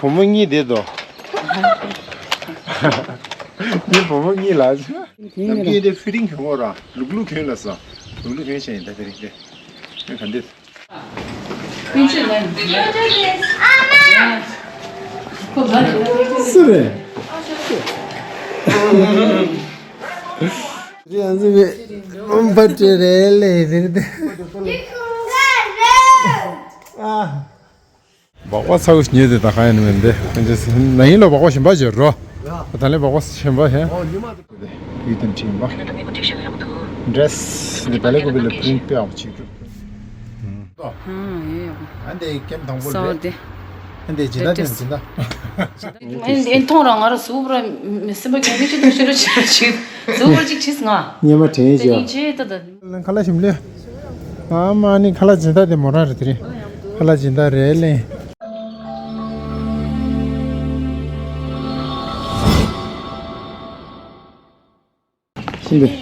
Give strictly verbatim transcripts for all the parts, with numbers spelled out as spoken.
བུ་མོ་གཉིས་བསྡད་དོ། ངའི་བུ་མོ་གཉིས་ལ། ནམ་རྒྱུན་དེ་ཕི་ཏིང་གྱོན་གོ་ར། ལུག་ལུག་གྱོན་ལ་ས། ལུག་ལུག་གྱོན་བྱས་ཡིན་ད་དེ་རིང་དེ། ཨེ་ག་འདི། སུ་རེད། རེད་ཨ་ཟི་བེ། འོན་པ་ཏྲེ་རེད་ལེ་དེ་རེད་དེ། ཨ། སྦག་སྦག་ཚ་བོ་ཉོས་ཏེ་ད་ག་ཡིན་མིན་འདི་ཁོང་ཚོས་ན་ཡིན་ལོ་སྦག་སྦག་གཞན་པ་བྱེད་རོ། ད་ལན་སྦག་སྦག་གཞན་པ་ཧེ། ཡུལ་དང་འཕྲིན་པ། འདྲེས་འདི་བལ་ཀོ་བི་ལ་པི་རིན་ཊི་དཔེ་ཡག་པོ་བྱེད་འདུག་ཨ་འདི་ཀེམ་དང་པོ་རེད། ཨ་འདི་ཇི་ལྟ་དེ་ཇི་ལྟ། ཨེ་མཐོང་ར་ང་ར་གཟུགས་པོ་ར་མི་སེམས་པ་གྱོན་མི་ཅི་དང་ཤི་ར་ཆི་ར་ཆི་གཟུགས་པོ་ཅིག་ཆིས་ང་། སྙེ་མ་དྲན་དེ་ཡོད། ནི་ཆེ་ད་ད། ཁ་ལག་ཞིམ་ལེ། ཨ་མ་ནི་ཁ་ལག་སྦྱིན་བདག་དེ་མོ་རང་རེད་དེ་རིང་། ཁ་ལག་སྦྱིན་བདག་རེད་ལེ། ཞིམ་པས།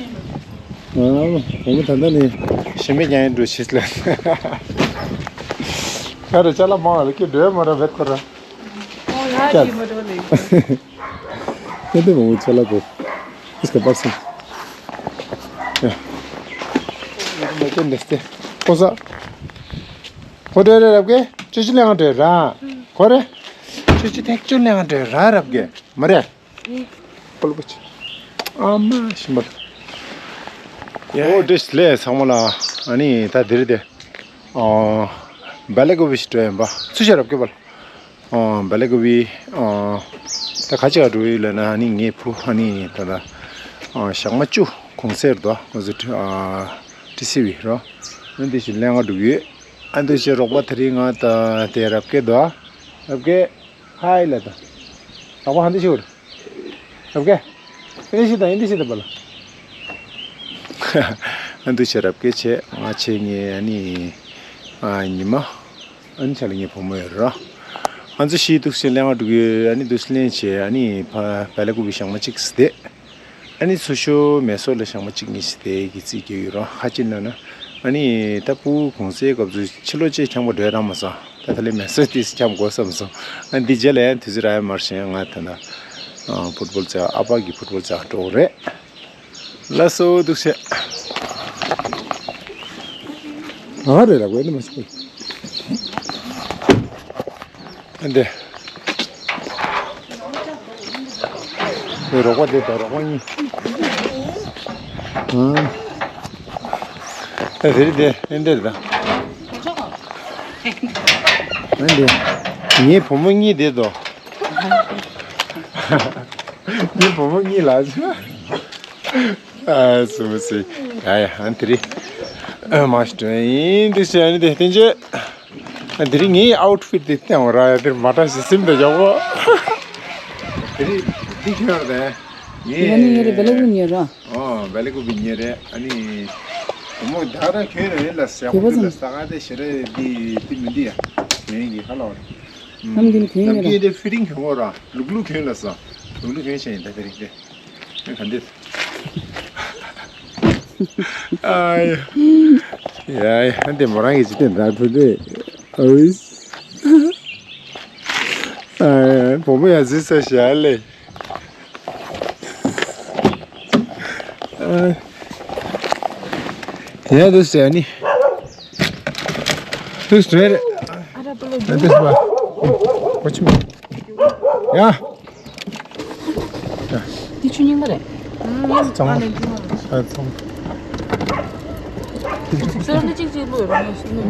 ཨ་མ་བུ་མོ་ད་ལྟ་ནི་ཞིམ་པས་ཀྱང་ཡིན་འགྲོ་ཤེས་ལེ། ཁ་རེ་ཅ་ལག་མང་བ་ལ་ཁྱེད་འགྲོ་ཡ་མ་ར་བེད་ཁོ་ར། ཨོ་ཡ་ཅི་མ་འགྲོ་ལེ། ཁྱེད་དེ་བུ་མོ་ཅ་ལག་གོ། इसका पास है। या। मैं तो देखते। कौन सा? होटल है आपके? चुचले होटल रहा। खोरे? चुचले होटल रहा आपके? मरे? पल बच। आमा शिमल। या। ओ डिश ले सामला। अनि ता धीरे दे। अ, बेले को विश तो है बा। सुशर आपके बल। ཨོ། བལ་ལེ་གོ་བི། ཨོ། ད་ཁ་ཅིག་ག་འགྲོ་ཡོད་ལབ་ན་ཨ་ནི་ངའི་བུ་ཨ་ནི་ད་ལྟ་ཨོ་ཞག་མ་བཅུ་གུང་སེང་འདུག་ང་ཚོ་ཨ་ཏི་སི་བི་རོ། ཨ་འདི་ཞིག་ལེན་ག་འགྲོ་གི་ཡོད། ཨ་འདི་ཞིག་རོགས་པ་དེ་རིང་ང་ད་དེ་རབ་སྐད་འདུག་རབ་སྐད་ཧའི་ལབ་ད། རོགས་པ་ཧ་འདི་ཞིག་རེད། རབ་སྐད། ཨ་འདི་ཞིག་ད་ཨ་འདི་ཞིག་ད་པ་ལ། ཨ་འདི་ཞིག་རབ་སྐད་བྱས་ང་ཆེ་ངའི་ཨ་ནི་ཨ་ཉི་མ། ཨ་ནི་ཆ་ལ་ངའི་བུ་མོ་ཡོད་ར། ཨ་ཚོ་ཤི་འདུག་ཟེར་གླེང་བ་འགྲོ་གི་ཡོད། ཨ་ནི་འདུག་ལེན་བྱས་ཨ་ནི་ཕ་བལ་ལ་ཀུ་བི་ཞག་མ་གཅིག་བསྡད། ཨ་ནི་ཚུར་ཤོག་མེ་སོར་ལ་ཞག་མ་གཅིག་གཉིས་བསྡད་ཀྱི་རྩིས་རྒྱག་ཡོད་ར། ཧ་ཅི་ན་ན། ཨ་ནི་ད་སྤུ་གུ་གུང་སེང་སྐབས་སུ་ཕྱི་ལོགས་ཅིག་འཁྱམ་དགོས་འདྲ་རང་མ་སོང་། ད་ད་ལས་མེ་སོར་དེ་འཁྱམ་དགོས་བསམ་སོང་། ཨ་འདི་རྗེས་ལ་ཡང་དུས་ཚོད་རག་ཡ་མ་རེད། ང་ད་ན་ཕུཊ་བོལ་རྩེ་ཨ་ཕ་གི་ཕུཊ་བོལ་རྩེ་འགྲོ་གི་རེད། ལགས་སོ་འདུག་བྱས། ཨ་རེད་ལ་ཝེ་ནི་མ་ཤི། ཨ་འདི། ངའི་རོགས་པ་དེ་དང་རོགས་པ་གཉིས། ཨ། ཨ་དེ་རེད་དེ་ཨ་འདི་རེད་ད། ཨ་འདི། ངའི་བུ་མོ་གཉིས་དེ་དོ། ངའི་བུ་མོ་གཉིས་ལ། ཨ་སུ་སི། ཡ་ཡ་ཨ་དེ་རེད། ཨ་མ་ཤི་དྲན་ཡིན་དེ་ཤི་ཨ་ནི་དེ་བསྟན་ཆེ། ཨ་དེ་རེད་ངའི་ཨའུཊ་ཕིཊ་དེ་བསྟན་འོ་ར་ཡ་དེ་མ་འདྲ་ཞིག་སེམས་དང་ཡག་པོ། དེ་རེད་འདི་ཁྱོད་རེད། ཡ་ནི་ཡ་རེད་བལ་ལ་ཀུ་ཉེ་ར། ཨོ་བལ་ལ་ཀུ་བི་ཉེ་རེད། ཨ་ནི་བུ་མོ་ད་ར་ཁྱོད་རེད་ལ་ཟ་ཁོ་དེ་ལ་ཟ་ག་དེ་ཤི་རེད་འདི་འདི་མི་འདི་ཡ། ཡིན་གི་ཧ་ལ་བ་རེད། ནམ་རྒྱུན་གྱོན་ཡོད་ར། ནམ་རྒྱུན་དེ་ཕི་ཏིང་གྱོན་གོ་ར། ལུག་ལུག་གྱོན་ལ་ས། ལུག་ལུག་གྱོན་བྱས་ཡིན་ད་དེ་རིང་དེ། ཨེ་ག་འདི། ཨ་ཡ། ཡ་ཡ་འདི་མོ་རང་གི་ཅི་ཏེ་འདྲ་ཐུ་དེ། ཨོ་ཨི། ཨ་ཡ་བུ་མོ་ཡ་ཟི་ས་ཤ་ལེ། ཡ་དུ་སེ་ནི། དུ་སེ་རེ། ཨ་དུ་སེ་བ། ཨོ་ཆི་མ། ཡ། འདི་ཆུ་རྙིང་པ་རེད། ཙང་མ། ཨ་ཙང་མ། ཚིག་ཟེར་ནི་གཅིག་གཅིག་ལོས་རང་ཡོད་སྲིད་ནི།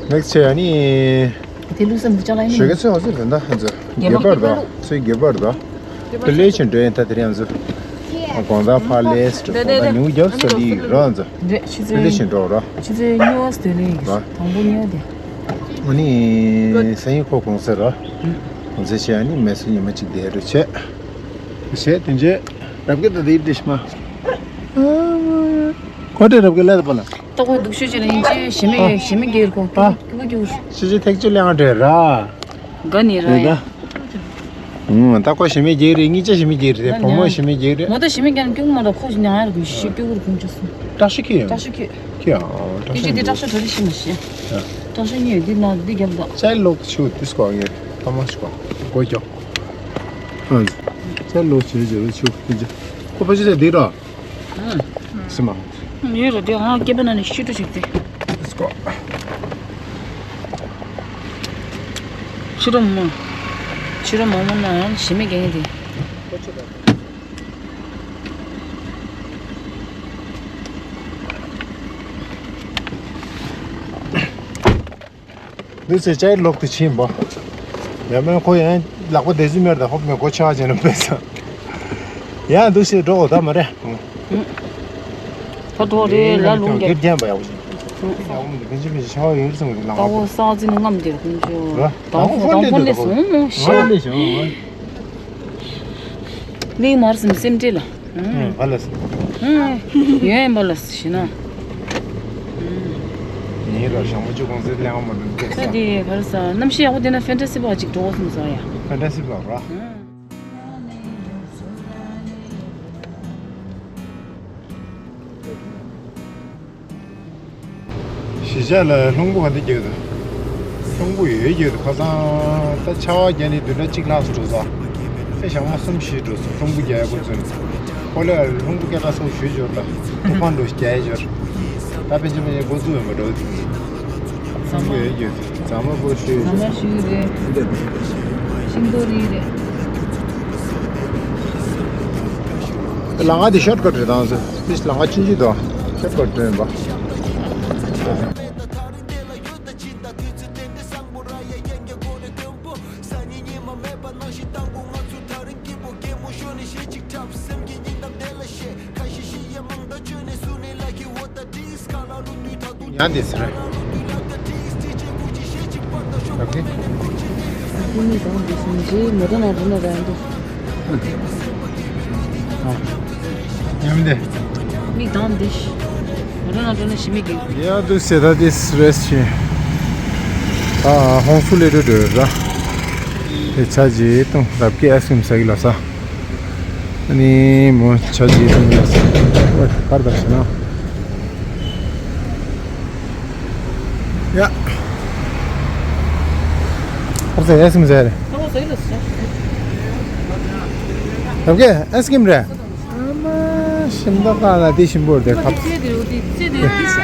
ནེགསི་ཆེ་ཡ་ནི། དེ་ལུགས་སེམས་ཀྱི་ཅ་ལག་ཡིན། ཞོགས་ཀས་ཚོད་ཧོ་ཚོད་རེད་ད་ཧན་ཚོད། རྒྱལ་བར་ད། ཚོད་རྒྱལ་བར་ད། དེ་ལས་ཆེན་འགྲོ་ཡིན་ད་དེ་རིང་ཚོ། དགོང་དག་ཕ་ལེས་དགོང་དག་ཉུང་རྒྱབ་ས་ལི་རོ་ཚོ། རེད་ཆུ་ཚོད། དེ་ལས་ཆེན་འགྲོ་རོ། ཆུ་ཚོད་ཉི་བ་སྟོད་ལས་ཡིན། དང་པོ་ཉི་བ་དེ། ཨ་ནི་སང་ཉིན་ཁོ་གུང་སེང་རོ། གུང་སེང་བྱས་ཨ་ནི་མེ་སོར་ཉི་མ་གཅིག་བསྡད་རོ་བྱས། བྱས་དེ་རྗེས་རབ་ཀྱི་ད་དེ་ཡིབ་དེ་ཤི་མ། ཁོ་དེ་རབ་ཀྱི་ལ་དེ་པ་ལ། ཏོག་ཀོ་སྡུག་ཤོས་ཅིག་ལ་ཡིན་ཅི་ཞི་མི་ཞི་མི་སྒེར་གོ་ཨ། ཀྱུ་ཀྱུ་ཀྱུ། ཤི་ཅི་ཐེག་ཅི་ལེང་འདྲེ་ར། ག་ནི་ར་ཡ། ད་ཁོ་ཞི་མི་སྒེར་རེད། གཉིས་ཆ་ཞི་མི་སྒེར་རེད། བུ་མོ་ཞི་མི་སྒེར་རེད། མོ་ད་ཞི་མི་སྒེར་ཀྱུ་མ་ད་ཁོ་ཞི་ཉང་ཡར་གོ་ཤི་ཀྱུ་ཀུར་ཀུང་ཅི་སུ། བཀྲ་ཤིས་ཁྱི་ཡང་། བཀྲ་ཤིས་ཁྱི། ཁྱི་ཡང་བཀྲ་ཤིས། ཀྱུ་ཅི་དེ་བཀྲ་ཤིས་དོ་རི་ཤི་མ་ཤི། ཏོག་ཤ་གཉིས་འདི་ནང་འདི་རྒྱབ་དང་། ཅའི་ལོག་ཆུ་དིས་ཀོ་ངེ་ཏ་མ་ཤི་ཀོ་གོ་ཀྱོ། ཨ། ཅའི་ལོག་ཆུ་ཇེ་ཆུ་དི་ཇེ། ཁོ་པ་ཅི་ཟེར་འདི་ར། ཨ། སི་མ། ཡོད་ར་དེ་ཧང་སྐེད་པ་ན་ནི་ཤི་ཏུ་ཞིག་དེ། དིས་ཀོ། ཕྱི་རོ་མོ། ཕྱི་རོ་མོ་མོ་ན་ཡང་ཞི་མི་རྒན་དེ། འདུག་སེ་ཅའི་ལོག་ཏུ་ཕྱིན་པ། ཡ་མེན་ཁོ་ཡང་ལག་པ་བདེ་ཚུལ་མེར་དང་ཧོབ་མེ་གོ་ཆ་ཅན་ལ་ཕེབས་སོང་། ཡང་འདུག་སེ་འགྲོ་འོ་ད་མ་རེད། ད་དོ་རེད་ལ་ལུང་རྒྱབ། རྒྱབ་རྒྱབ་པ་ཡག་པོ་ཞིག་ཨུ། ཡག་པོ་མི་འདུག་ཕན་ཆད་ཕན་ཆད་ཤ་བ་ཡོད་སོང་གི་ལང་ད་པ། འོ་ས་འོ་ཙི་ནི་རྔམ་དེ་ར་ཕན་ཆད། ར་ད་ད་འོ་འོ་ཧོན་ད་ལེ་འོ་ཧོན་ལེ་འདུག་སོང་ཧོན་ཤ། ཧོན་ལེ་ཤོ། གླིང་མར་སིམ་སེམས་ཁྲལ་ལ། ཨུ། ཨུ། ཧ་ལས། ཨུ། ཡོན་པ་ལ་ཞི་ན། ཨུ། ངའི་ར་ཞང་མོ་ཅུ་གོང་ཚད་ལེང་མ་འདུག་སྐད་ས། ས་དེ་གར་ས་གནམ་གཤིས་ཡག་པོ་དེ་ན་ཧྥན་ཏ་སི་པ་ཅིག་འགྲོ་སོང་ས་ཡ། ཧྥན་ཏ་སི་པ་ར། ཨུ། གཞིས་ཆགས་ལ་རླུང་བུ་ག་འདི་རྒྱག་འདུག་རླུང་བུ་ཡོད་རྒྱག་འདུག་ཁ་སང་ད་ཆར་པ་བརྒྱབ་ནས་བདུན་ཕྲག་གཅིག་ལྷག་ཙམ་འགྲོ་ས། ཨེ་ཞག་མ་གསུམ་བཞི་འགྲོ་ས་རླུང་བུ་རྒྱག་ཡག་འགོ་བཙུགས་ནས། ཁོ་ལས་རླུང་བུ་སྐད་གྲགས་སོགས་ཞུས་འབྱོར་དང་ཐུག་པ་འགྲོ་རྒྱག་ཡག་འབྱོར། ད་པན་ཆེན་པན་ཆེན་འགོ་བཙུགས་ཡོང་པ་འགྲོ་འདུག་རླུང་བུ་ཡོད་རྒྱག་འདུག་ཛ་མ་བོ་ཞུ། ཛ་མ་ཞུ་རེད། ཤིང་ཏོག་རིགས་རེད། ལམ་ཁ་འདི་ཤོར་ཀཊ་རེད་དང་ཟེར། འདི་ལམ་ཁ་ཆུང་ཆུང་དང་ཤོར་ཀཊ་རེད་པ། ཡང་འདི་ཟེར། ཨོ་ཁེ། ཨ་ཁུ་མིག་གདངས་འདི་བཞིན་རྗེས་མོ་ཊ་ནང་འགྲོ་ན་ར་འདུག་ཨ། ཉམས་འདི། མིག་གདངས་འདི། མོ་ཊ་ནང་འགྲོ་ན་ཞི་མི་གི། ཡ་འདུག་སེ་ད་འདི་རེས་བྱེད། ཨ་ཧོང་སུ་ལེ་རུ་འགྲོ་ར། དེ་ཆ་ཇི་ཏུང་རབ་ཀྱི་ཨེ་སི་ཁི་རིམ་ཟ་གི་ལ་ས། ཨ་ནི་མོ་ཆ་ཇི་དུ་ཉལ་སོང་། ཨོ་གར་དང་ཞེ་ན། ཡ། ཁར་ཟེར་ཨེ་སི་ཁི་རིམ་ཟེར་རེད། ཨོ་ཟེར་ལ་ཟེར། རབ་ཀྱི་ཨེ་སི་ཁི་རིམ་རེད། ཨ་མ་ཤིམ་ཏོག་ཁ་ལ་དེ་ཞིམ་པོ་རེད་ཁ། ཚེ་དེ་རུ་དེ་ཚེ་དེ་རུ་དེ་ཤ།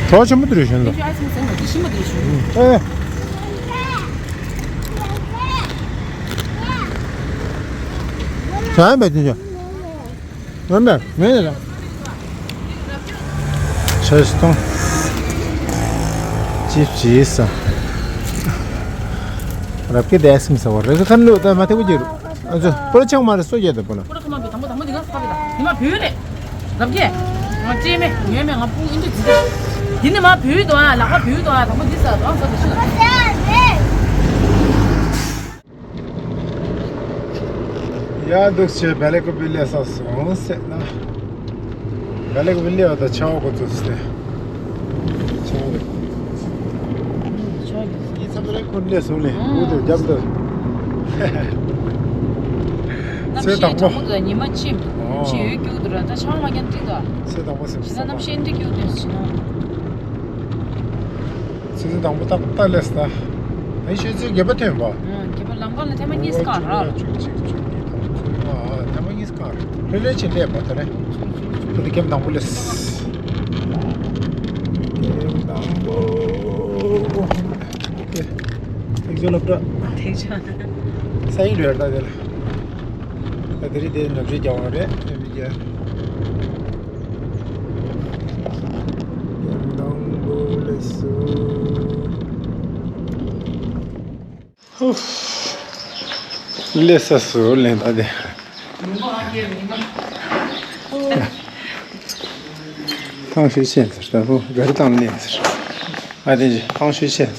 གྲོགས་ཆེན་པོ་དེ་རེད་ཤིན་ཏུ། ཨེ། བྱ་ཡང་བས་དེ་ཆ། ངོ་མ་མེད་ལ། ཆ་ཞིག་གཏོང་། ཅིབ་ཅིབ་ས། རབ་ཀྱི་དེ་ཨེ་སི་ཁི་རིམ་ཟ་བ་རེད། ཁ་ནུ་ད་མ་ཐེ་བུ་རྒྱལ་རུ། ཨ་ཙོ་པོ་ར་ཆང་མ་རེད་སོ་རྒྱལ་དུ་པོ་ལ། པོ་ར་ཁ་མ་བུ་དང་པོ་དང་པོ་འདི་ག་ས་བི་ད་འདི་མ་བུ་རེད། རབ་རྒྱལ། ང་ཅེ་མེ་ངེ་མེ་ང་སྤུན་ཨིན་དུ་ཙི་ཙི། འདི་ནི་མ་བུ་དོ་ཨ་ལག་པ་བུ་དོ་ཨ་དང་པོ་འདི་ས་རང་ས་དུ་ཤི་ལ། ཡ་འདུག་ཆེ་བེ་ལེ་ཀོ་བི་ལེ་ས་སོང་སེ་ན། བེ་ལེ་ཀོ་བི་ལེ་བ་ད་ཆ་བ་གོ་ཚོ་སེ། ཆ་བ་གོ་ཚོ་སེ། ཡི་ཚ་བེ་ལེ་ཀོ་ལེ་སོང་ལེ་འུ་དུ་རྒྱབ་དུ། ཚེ་དང་པོ། ཉི་མ་ཕྱིན། ཕྱི་ཡོད་སྐྱུག་དུ་ར་ད་ཆང་མ་ཉན་ཏི་ད། ཚེ་དང་པོ་སེམས་ཞེ་ན་གནམ་གཤིས་འདི་སྐྱུག་དུས་ཞེ་ན། ཚེ་ཚེ་དང་པོ་ཏག་ཏག་ལས་ད། ཨེ་ཤེས་ཚེ་བརྒྱད་པ་ཐོན་པ། ཨ་བརྒྱད་པ་ལམ་ཁ་ལ་ཐེངས་མ་གཉིས་ཀ་ར། བཅུ་གཅིག་བཅུ་གཉིས་དང་བཅུ་ལྔ་ཨ་ཐེངས་མ་གཉིས་ཀ་ར། ལྷོད་ལྷོད་ཅིག་སླེབས་པ་ད་རེ། ད་དེ་ཀེམ་དང་པོ་ལས། ཀེམ་དང་པོ། ཐེག་ཆོ་སློབ་གྲྭ། ཐེག་ཆོ། ས་ཡིན་རེད་ད་དེ་ལ། ད་དེ་རིང་དེ་ནོར་འཁྲུལ་རྒྱག་དབང་རེད་ཨེ་མི་རྒྱ། ཀེམ་དང་པོ་ལས་སུ། ཧུ། ལས་ས་སུ་ལེན་ད་དེ། ཐང་ཤུ་ཆེན་ཟེར་ད་ཧུ་ག་རི་ཐང་ལེན་ཟེར། ཨ་དེ་ཐང་ཤུ་ཆེན།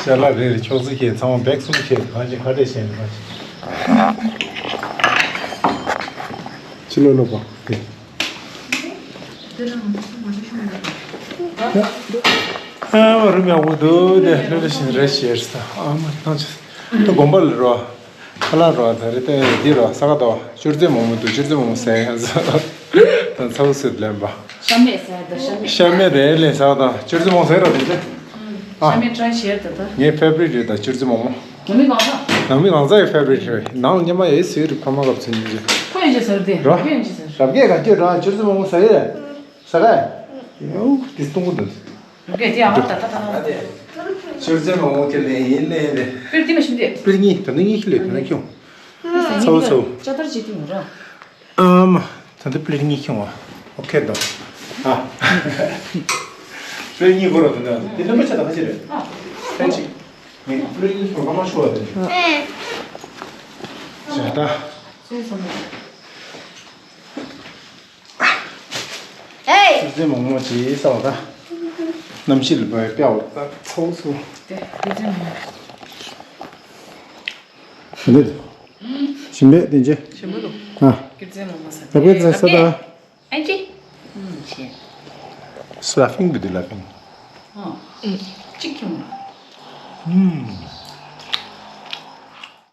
ཅ་ལག་རེ་རེ་ཕྱོགས་བསྡུས་བྱས་ཚང་མ་བེག་གསུམ་བྱས་གང་ཅི་ཁ་བྲལ་བྱས་ནས་ཕྱི་ལོགས་ལོག་པ། ཨ་མ་རུམ་ཡག་པོ་འདུག་དེ་ལྷོད་ལྷོད་བྱས་ནས་རེ་བྱས་ས་ཨ་མ་ཐང་ཆད་ད་དགོན་པ་ལ་རོ། ཁ་ལག་རོ་ད་རེ་ཏེ་འདི་རོ་ས་ག་དོ་ཅོར་ཙེ་མོག་མོག་འདུག་ཅོར་ཙེ་མོག་མོག་ཟས་ཡ་ཟ། ད་ཚ་བོ་སུད་ལེན་པ། ཤ་མེད་ཟས་ད་ཤ་མེད། ཤ་མེད་རེད་ལེ་ས་ག་དོ་ཅོར་ཙེ་མོག་ཟས་རོ་དེ་ཚེ། ཤ་མེད་ཊ་རའི་བྱས་ད་ད། ངའི་ཕེ་བ་རི་ཊི་རེད་ད་ཅོར་ཙེ་མོག་མོག་ནང་མི་གང་ཟག་ནང་མི་གང་ཟག་གི་ཕེ་བ་རི་ཊི་རེད། ནང་ཉི་མ་ཡའི་སུའི་རི་ཕ་མ་གབ་ཚོད་ཉིན་ཅེ། ཁོ་ཡིན་ཅེ་ཟེར་ཏེ་རོ། ཁོ་ཡིན་ཅེ་ཟེར། རབ་རྒྱས་ག་ཅོ་རང་ཅོར་ཙེ་མོག་མོག་ཟས་ཡ། ས་ག་ཡའོ་དེ་སྟོང་གོ་འདུག་རྒྱ་དེ་ཨ་ད་ད་ད་ད། ཅོར་ཙེ་མོག་མོག་ཁེ་ལེ་ཡིན་ལེ་ལེ། པིར་ཏི་མ་ཤིན་ཏེ། པིར་གཉིས་ད་ནི་གཉིས་ཁེ་ལེ་ད་ནི་ཁྱོང་། ཚའོ་ཚའོ། ཅ་ཏར་ཅི་ཏི་མོ་ར། ཨ་མ། ད་ནི་པིར་གཉིས་ཁྱོང་བ། ཨོ་ཁེ་དོ། ཨ། པིར་གཉིས་གོ་ར་ད་ནི་དེ་ནི་མ་ཆ་ད་ཧ་ཅི་རེད། ཨ། ཐན་ཅི། ངས་པིར་གཉིས་ཁྱོང་ག་མ་ཤོ་བ་དེ། ཇ་ད། སོ་སོ་མོ། ཧེ། ཅོར་ཙེ་མོག་མོག་ཅིག་ཟ་བ་ད། གནམ་གཤིས་ལ་བབས་པའི་དཔེ་བ་ད་ཚ་བོ་ཚ་བོ། དེ་ཅོར་ཙེ་མོག་མོག་འདི། ཞིམ་པས་དེ་འཇེ། ཞིམ་པོ་འདུག་ཨ། ཅོར་ཙེ་མོག་མོག་ཟ། ད་བོད་ཚ་ས་ད། ཨན་ཅི། ཨུམ་ཆེ། ལ་ཕིང་བི་དུ་ལ་ཕིང་། ཨ། ཅིག་ཁྱོང་། ཨུམ།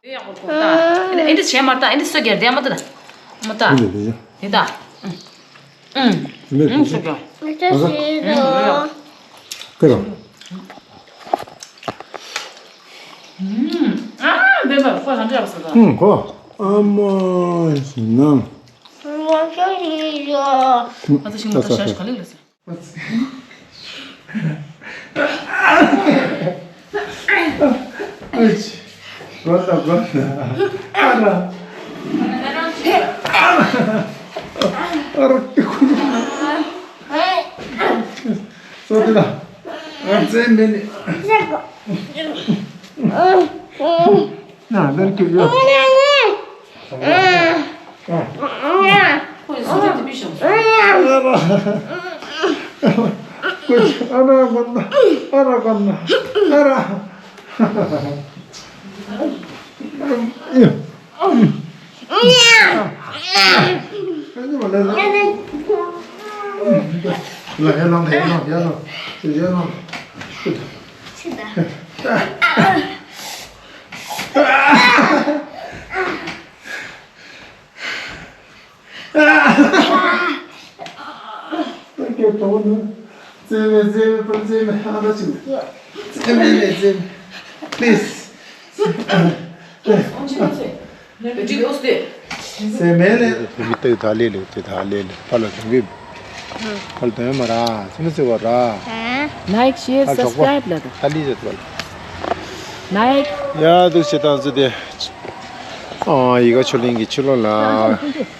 ཡག་པོ་ཁོ་ལྟ། ཨེ་འདྲ་བྱས་མ་ལྟ། ཨེ་འདྲ་སོ་རྒྱལ་དེ་མ་ལྟ། མ་ལྟ། དེ་ལྟ། ཨུམ། ཨུམ། སོ་རྒྱལ། ཨ་ཟ། ཨུམ། ཨ། འདི་ལ་ཁོ་ལ་འདྲ་བ་ཟ། ཨུམ་ཁོ། ཨ་མ་ཞིག་ན། ང་ཚོ་ཤིང་ལ་ཤ་ཤ་ག་ལེ་ལ་ཟ། ཨ་ཅི། གོ་ད་གོ་ད། ཨ་ར། ཨ་ར། ཨ་ར། སོ་དེ་ད། ཨ་ཙེ་མེ་ནི། ན་ལར་ཀི་ཡོ། ཁོ་ཡི་སུ་རེད་དེ་མི་ཤོང་། ཨ་ན་གོ་ན། ཨ་ན་གོ་ན། ཨ་ར། ཡ། ཨ་ནི་མ་ལ་ལ། ལ་ཡ་ལ་ཡ་ལ་ཡ་ལ་ཡ་ལ། ད་སྐད་གཏོང་ནི། བཙལ་མེད་བཙལ་མེད་པར་བཙལ་མེད་ཨ་ད་ཅིག་བཙལ་མེད་མེད་བཙལ་མེད། Please། བཙལ་མེད་ལས། མི་ལྟ་ད་ལས་ལས་དེ་ད་ལས་ལས་ཕར་ལ་དོན་གི། ཕར་ལ་དོན་མ་ར་ཚི་མི་ཚི་བ་ར། Like, share, subscribe ལ་ད། ད་ལས་ལས་ད་ལས། Like. ཡ་འདུག་བྱེད་སྟངས་ཚུལ་དེ། ཨོ་ཡི་ག་ཆོས་གླིང་གི་ཕྱི་ལོགས་ལ།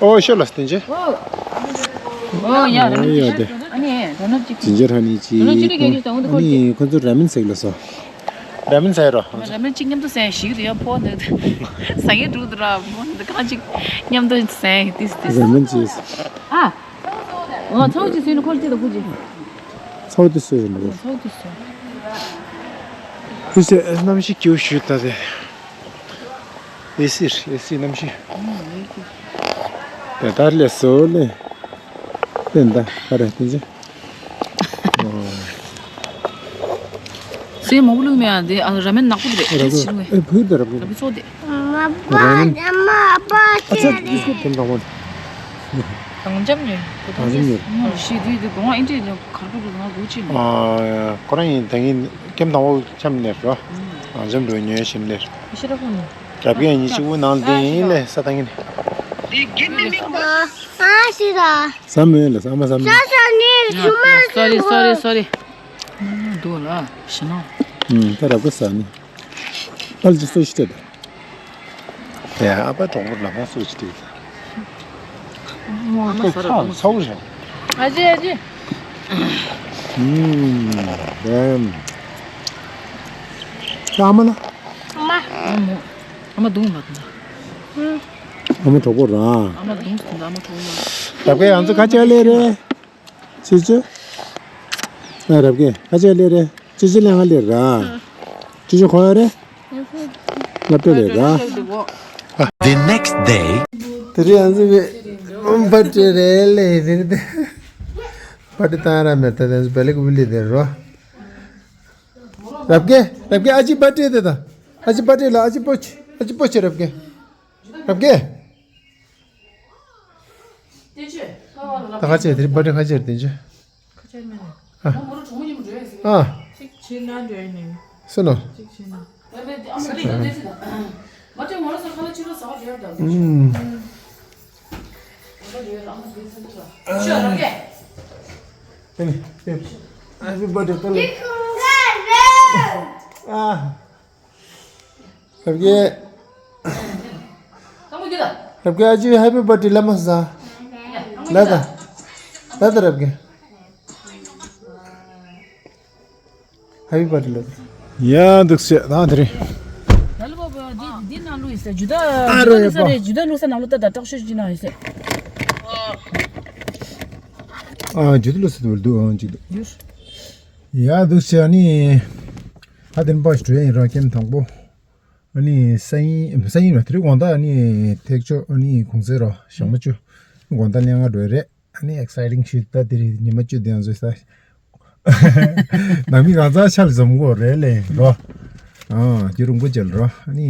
ཨོ་ཤོ་ལ་སྟན་ཅེ། ཨོ་ཡ་ར་ཨོ་ཡ་དེ། ཨ་ནི་ར་ནབ་ཅིག་ཇིན་ཇར་ཧ་ནི་ཅི། ར་ནབ་ཅི་རེ་གེ་ཅི་ད་འོ་དེ་ཨ་ཁོ་ཅི། ནི་ཁོ་ཚོ་ར་མེན་ཟེག་ལ་སོ། ར་མེན་ཟེག་རོ། ར་མེན་ཅིག་མཉམ་དུ་ཟེག་ཞིག་རེ་ཡ་ཕོ་ནི་ཟ་ཡི་འགྲོ་དུ་ར་ཕོ་ནི་གང་ཅིག་མཉམ་དུ་ཟེག་ཏིས་ཏིས། ར་མེན་ཅི། ཨ། ཨོ་ཚོགས་ཅི་སུ་ནི་ཁོ་ཅི་ད་ཁོ་ཅི། ཚོགས་ཏིས་སུ་ཡིན་ནོ། ཚོགས་ཏིས་སུ། ཁུ་སེ་གནམ་གཤིས་སྐྱིད་པོ་ཞིག་ད་དེ། ཨེ་སི་ཨེ་སི་གནམ་གཤིས། དེ་ལྟར་ལས་སོ་ལེ། དེ་འདྲ་ཧ་ར་དེ་ཅི། སེ་མོག་ལུག་མེ་ཨ་དེ་ཨ་ར་མེན་ནག་པོ་དེ་རེད། ཨེ་སི་ཆི་རུ་མེ། ཨེ་བུ་དེ་ར་བུ། ར་མེན་ཚོ་དེ། ར་མེན། ཨ་ཙི་ཀིས་ཀོ་དེ་འདྲ་བ། དང་འཇམ་ནས་དང་འཇམ་ནས། ཞི་དུས་དེ་གོང་ཨིན་དྲེ་ནས་གར་གོ་དེ་གོང་གོ་ཅི་ནས། ཨ་ཁོ་རང་ཡིན་ད་ངས་ཀེམ་དང་པོ་འཁྱམ་ནས་རོ། དང་འཇམ་འགྲོ་ཉོས་བཞིན་ལེར། ཤི་ར་ཁོ་ནས། རྒྱབ་ཀྱི་གཉིས་ཆུ་བོ་ནང་ལ་དེ་ཡིན་ལེ་ས་ད་ངས་ནས། ཨ་ཤི་ར། ས་མོས་ལ་ས་མ་ས་མོས། ས་ས་ནས་ཤུ་མ་སོ་རི་སོ་རི་སོ་རི། འདུག་ལ་ཤི་ན། ཨུམ་ད་རབ་ག་ས་ནི། ཨལ་ཅི་སོ་ཤི་ཏེ་ད། ཡ་ཨ་ཕ་གྲོགས་པོ་ལ་ཕ་སུ་ཅི་ཏིག་ཙམ། ཨ་མ་ས་ར་ཁོང་ཚ་བོ་ཞིག་ཨ་ཅེ་ཨ་ཅེ། ཨུམ། ཨ་མ་ལ། ཨ་མ། ཨ་མ། ཨ་མ་དུང་མ་དུང་། ཨ་མ་གྲོགས་པོ་ར། ཨ་མ་དུང་སུ་ད་ཨ་མ་གྲོགས་པོ་མ། ད་པའི་ང་ཚོ་ཁ་ཆེ་ལེ་རེད། ཅི་ཅི། ང་རབ་གེ་ཨ་ཅག་ལེ་རེ། ཅི་ཅི་ལེ་ང་ལེ་ར། ཅི་ཅི་ཁོ་ཡ་རེ། ང་པེ་ལེ་ར། The next day. དེ་རིང་ང་ཚོ་བའི་པར་ཊི་རེད་ལེ་དེ་རེད་དེ། པར་ཊི་བཏང་ར་མེད་ད་དེ་ཚོ་བེ་ལེག་བི་ལི་དེ་རོ། རབ་གེ་རབ་གེ་ཨ་ཅི་པར་ཊི་དེ་ད། ཨ་ཅི་པར་ཊི་ལ་ཨ་ཅི་པོ་ཆི་ཨ་ཅི་པོ་ཆི་རབ་གེ། རབ་རྒྱས། ད་ཁ་ཆེ་དེ་རིང་པར་ཊི་ཁ་ཆེ་རེད་དེ་ཆེ། ཁ་ཆེ་མེད་ནས། ཨ། ཨ། གཅིག་བྱེད་ན་འདྲ་ཡིན་ནས། སུ་ནོ། གཅིག་བྱེད་ན། ཨུམ། ཨ་ནི། ཨ་ནི་པར་ཊི་ལ། ཨ། རབ་རྒྱས། རབ་རྒྱས་ཨ་ཅེ་ཧེ་པི་བར་ཐི་ཌེ་ལབ་མ་ཟ། ལབ་ད། ལབ་ད་རབ་རྒྱས། ཧེ་པི་བར་ཐི་ཌེ་ལབ་ད། ཡ་འདུག་སེ་ད་དེ་རིང་། ད་ལ་བ་བ་འདི་འདི་ནང་ལུགས་ཡིན་ཟེར་ཇུ་ད། ཨ་རོ་ཇུ་ད་ལུགས་ས་རེད། ཇུ་ད་ལུགས་ས་ནང་ལོ་ད་ད་སྟོག་ཤོས་ཅི་ན་ཡིན་ཟེར། ཨ་ཇུ་ད་ལུགས་ས་དུ་འདུག་ཨ་ཇུ་ད། ཡ་འདུག་སེ་ཨ་ནི། ཨ་དེ་འབའ་ཞིག་འགྲོ་ཡ་ཡིན་ར་ཀེམ་དང་པོ། ཨ་ནི་སང་ཉིན་སང་ཉིན་ར་དེ་རིང་དགོང་དག་ཨ་ནི་ཐེག་མཆོག་ཨ་ནི་གུང་སེང་ར་ཞག་མ་བཅུ། དགོང་དག་ལན་ལྔ་འགྲོ་ཡ་རེད། ཨ་ནི་ཨེག་སའི་ཊིང་ཤིག་ད་དེ་རིང་ཉི་མ་བཅུ་དེ་ཡང་བཟོས་ས། ནང་མི་གང་ཚང་ཆ་ལ་འཛོམས་དགོས་རེད་ལེ་རོ། ཨ་རྒྱུ་རུང་པོ་མཇལ་རོ། ཨ་ནི་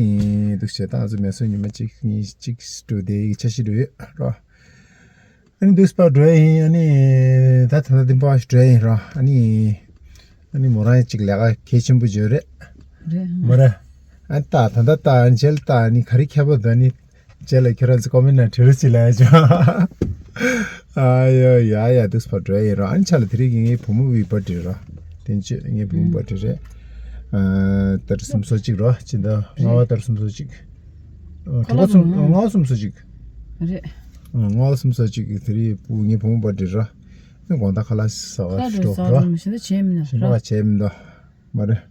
འདུག་བྱས་ད་ང་ཚོ་མེ་སོ་ཉི་མ་གཅིག་གཉིས་གཅིག་འགྲོ་དེ་འཆར་གཞི་འགྲོ་ཡོད་རོ། ཨ་ནི་འདུག་སྤ་འགྲོ་ཡ་ཡིན། ཨ་ནི་ད་ད་ལྟ་འདི་འབའ་ཞིག་འགྲོ་ཡ་ཡིན་ར། ཨ་ནི་ཨ་ནི་མོ་རང་ཡང་གཅིག་ལས་ཀ་གལ་ཆེན་པོ་བརྗོད་རེད། རེད། མོ་ར། ཨ་ནི་ད་ད་ད་ད་ཨ་ནི་མཇལ་ད་ཨ་ནི་ག་རེ་ཁྱད་པར་འདུག་ཨ་ནི་མཇལ་ལ་ཁྱོད་རང་ཚོ་ཀོ་མེན་ཊི་ནང་བྲིས་རོགས་བྱེད་ལབ་ཡ་བྱུང་། ཨ་ཡོ་ཡ་ཡ་འདུག་སྤ་འགྲོ་ཡ་ཡིན་ར། ཨ་ནི་ཆ་ལ་དེ་རིང་གི་ངའི་བུ་མོ་བི་བར་ཐི་ཌེ་ར། དེ་ནས་ངའི་བུ་མོ་བར་ཐི་ཌེ་རེད། ཨ་ཏ་རིག་སུམ་ཅུ་སོ་གཅིག་ར། ཕྱི་ཟླ་ལྔ་པ་ཏ་རིག་སུམ་ཅུ་སོ་གཅིག་ཨ་ག་ལ་དྲུག་པ་སུམ་ལྔ་པ་སུམ་ཅུ་སོ་གཅིག་རེད། ཨ་ལྔ་པ་སུམ་ཅུ་སོ་གཅིག་གི་དེ་རིང་བུ་ངའི་བུ་མོ་བར་ཐི་ཌེ་ར། ཨ་ནི་དགོང་དག་ཁ་ལག་ཟ་བར་ཁ་ལག་འགྲོ་ཟ་ར། ར་མི་ཤེས་ད་བྱས་མིན་ན་ཞིམ་པ་བྱས་མིན་ད། མ་རེད།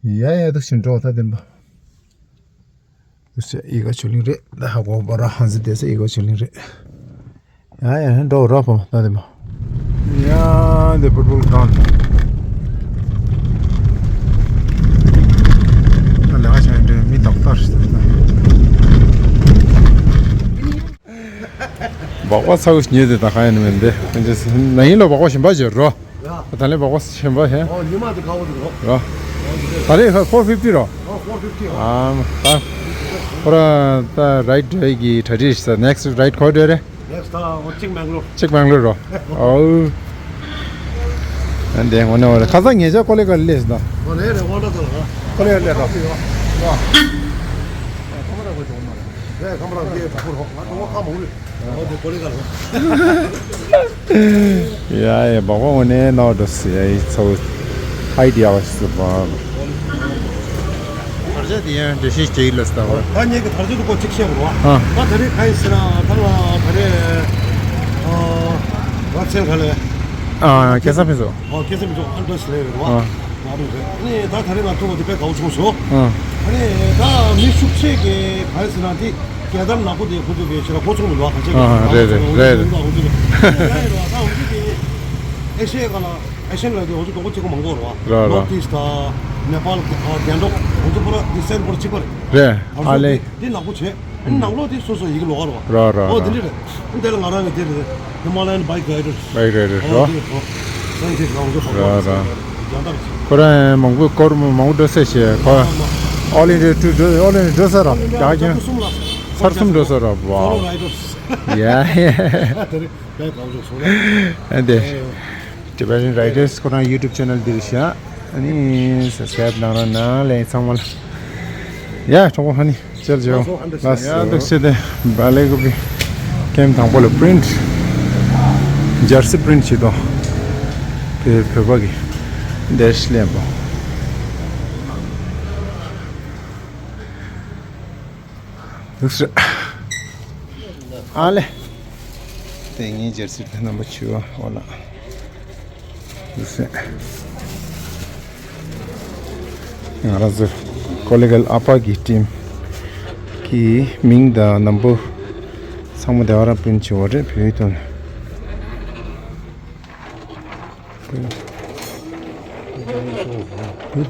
ཡ་ཡ་འདུག་སེ་འགྲོ་ད་དེ་འབའ། འདུག་སེ་ཡི་ག་ཆོས་གླིང་རེད། ད་ཧ་གོ་བ་ར་ཧང་ཟི་དེ་སེ་ཡི་ག་ཆོས་གླིང་རེད། ཡ་ཡ་འགྲོ་ར་ཕོ་ད་དེ་འབའ། ཡ་འདི་ཕུཊ་བོལ་གྲོང་། ད་ལས་ཀ་བྱས་འདྲ་མི་ཏག་ཏག་རེད། སྦག་སྦག་ཚ་བོ་ཞིག་ཉོས་ཏེ་ད་ག་ཡིན་མིན་འདི། ན་ཡིན་ལོ་སྦག་སྦག་ཞིམ་པ་བྱོས་རོ། ད་ལན་སྦག་སྦག་ཞིམ་པ་ཧེ། ཨོ་ཉི་མ་དེ་དགའ་བོ་དེ་རོ། རོ། ད་ལན་ཧ་ཕོར་ཕིབ་ཊི་རོ། ཨོ་ཕོར་ཕིབ་ཊི་རོ། ཨ་མ་ད། ཁོ་ར་ད་རའིཌ་འགྲོ་ཡི་གི་གྲ་སྒྲིག་ས་ནེག་སི་ཊི་རའིཌ་ག་པར་འགྲོ་རེད། ནེག་སི་ཊི་ད་ཨོ་ཅིག་མེང་ག་ལོར། ཅིག་མེང་ག་ལོར་རོ། ཨོ། ཨ་འདི་ངོ་ནས་འོ་རེད། ཁ་སང་ངེད་ཅག་ཀོ་ལེ་ག་ལ་སླེབས་སོང་ད། ཨོ་ལེ་རེད་ཝང་ད་ད་ལ། ཀོ་ལེ་ག་ལ་སླེབས་རོ། ཨོ། ཁ་མ་ར་གོ་ཅོག་མ་རེད། ལེ་ཁ་མ་ར་གོ་ཅོག་མ་རེད། ང་ཏོ་ཁ་མ་འོ་རེད། ཨོ་དེ་ཀོ་ལེ་ག་ལ། ཡ་ཡ་སྦག་སྦག་ངོ་ནས་ནོར་འགྲོ་སི་ཡ་ཡི་ཚོ་ཧའི་ཌི་ཡ་བ་སི་པ། དར་ཆ་དེ་ཡང་འགྲེལ་བཤད་བྱེད་ཀྱི་ལ་སྟ་བ། ད་ངེད་ཀྱི་དར་ཆ་དེ་ཀོ་གཅིག་བཤད་དགོས་རེད་བ། ཨ། ད་ད་རེས་ག་ཡིན་ཟེར་ན་ད་ང་ད་རེས་ཨ་རབ་སེང་ག་ལས། ཨ་སྐལ་བཟང་ཕུན་ཚོགས། ཨོ་སྐལ་བཟང་ཕུན་ཚོགས་ཨ་འདྲ་ཞིག་ལས་ཡོད་རེད་བ། ཨ། ང་རུ་རེད། ཨ་ནི་ད་ད་རེས་ང་ཐུག་པ་དེ་དཔེ་དགའ་བོ་བྱུང་སོང་། ཨ། ཨ་ནི་ད་མི་ཤུགས་ཆེ་གི་ག་ཡིན་ཟེར་ན་དེ་རྒྱལ་དར་ནག་པོ་དེ་ཁོ་ཚོ་གི་ཞེ་དྲག་གོ་ཚོང་མི་འདུག་བ། ག་ཆེ་གི་ཨ་རེད་རེད་རེད་རེད། ད་འོང་གི་དེ་ཨེ་ཤེ་ཡ་ག་ལ། ཨེ་ཤན་ལ་དེ་འོ་ཚོ་མགྱོགས་པོ་གཅིག་པོ་མང་པོ་རེད་བ། ར་ར། ནོར་ཐི་ཨིསྟ་དང་ནེ་པཱལ་དང་རྒྱ་འབྲོག་འོ་ཚོ་པོ་ར་དེ་སན་པོ་ར་གཅིག་པ་རེད། རེད། ཨ་ལེ། དེ་ནག་པོ་བྱས། ཨ་ནི་ནང་ལོགས་དེ་སོ་སོ་ཡི་གེ་ལོགས་ཀ་རེད་བ། ར་ར་ཨོ་ར། དེ་འདྲ་རེད། ཨ་ནི་དེ་ལ་ང་རང་གི་དེ་རེད། ཧི་མ་ལ་ཡན་བྷའིཀ་རའི་ཌར། བྷའིཀ་རའི་ཌར་ཨོ་ར། དེ་ཨོ། སན་ཁེ་ལ་འོ་ཚོ་པོ་ར་ར། རྒྱ་འདབས་ཀྱི། ཁོ་རང་མང་པོ་སྐོར་མང་པོ་འགྲོ་ས་ཤེས་ཁོ། ཨོལ་ཨིན་ཌི་ཡ་ཊུར་འགྲོ་ཨོལ་ཨིན་ཌི་ཡ་འགྲོ་ས་ར་རྒྱ་གཞུང་། ཚར་གསུམ་ལ། ཚར་གསུམ་འགྲོ་ས་ར་བ། ཡ་ཡ། དེ་རེད། དེ་ག་འོ་ཚོ་སོ་ར། ཨ་དེ། Tibetan Riders ཁོ་རང་YouTube channel འདིར་བཞག་ཨ་ནི་subscribe གནང་རོགས་གནང་ལེ་ཚང་མ་ལ། ཡ་གྲོགས་པོ་ཧ་ནི་ཅལ་ཇོ། ལགས་སོ། ཡ་འདུག་སེ་དེ་བ་ལེ་གུ་པི་ཀེམ་དང་པོ་ལ་པི་རིན་ཊི་ཇར་སི་པི་རིན་ཊི་བྱེད་དོ། དེ་བོད་པ་གི་དེ་ཤི་ལེན་པོ། འདུག་སེ། ཨ་ལེ། དེ་ངའི་ཇར་སི་དེ་རྣམ་པ་བཅུ་པ་འོ་ལ། འདུག་སེ། ང་རང་ཚོ་ཀོ་ལི་གལ་ཨ་ཕ་གི་ཊིམ་གི་མིང་དང་ནམ་བར་ཚང་མ་དེ་བ་རང་པི་རིན་ཊི་བྱེད་པ་རེད། བོད་ཡིག་ཐོག་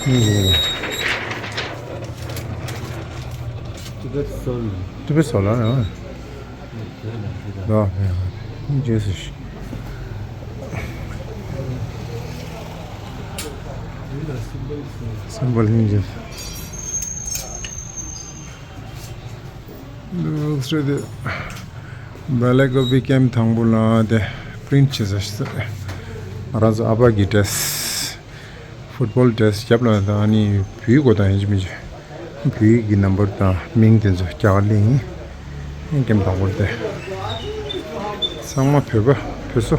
ནས། Tibet Soul. Tibet Soul, ah. Da, ya. Jesus. Symbol ninja. ལུགས་སྲོལ་དེ། སྦེལ་ཀོབ་པའི་ཀེམ་དང་པོ་ལ་དེ་པི་རིན་ཊི་བྱེད་ས་ཞིག་ཟེར། ང་རང་ཚོ་ཨ་ཕ་གི་ཌི་རེ་སི། ཕུཊ་བོལ་ཌི་རེ་སི་རྒྱབ་ལ་དང་ཨ་ནི་བོད་ཡིག་དགོས་དང་ཡིན་གཅིག་མིན་གཅིག་བོད་ཡིག་གི་ནམ་བར་དང་མིང་དེ་ཚོ་རྒྱ་གར་གླིང་ཡིན། ཀེམ་དང་པོ་དེ། ཚང་མ་བོད་པ་བོད་སོ།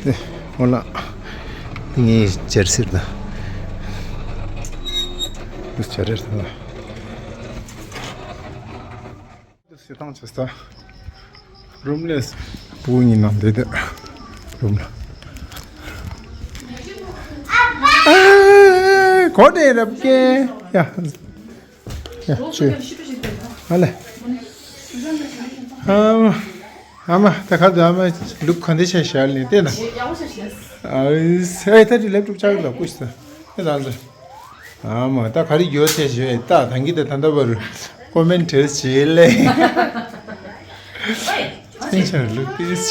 དེ་ཨོ་ལ། ངའི་ཇར་སི་དང་། ཇར་སི་དང་། སེ་ཐང་ཆེ་ས། རུམ་ལས་བུ་གཉིས་ནང་བསྡད་དེ། རུམ་ལ། ཨ། གོ་དེ་རབ་ཀེ། ཡ། ཡ་ཆུ། ཨ་ལེ། ཨ་མ། ཨ་མ་ད་ག་དུ་ཨ་མ་ལུག་ག་འདི་ཆེ་ཤར་ལེ་ཏེ་ན། ཨ་ཨེ་ད་དེ་ལེབ་ཀྲོབ་ཆག་ལ་ཀུཤ་ས། ཨེ་ད་ཟེར། ཨ་མ་ད་ག་རེ་ཡོད་ཚེ་ཞོས་ད་ད་གི་ད་ད་ད་བར་ཀོ་མེན་ཊི་བྱེད་ལེ། ཨེ་ཆ་ལུག་ཏིས།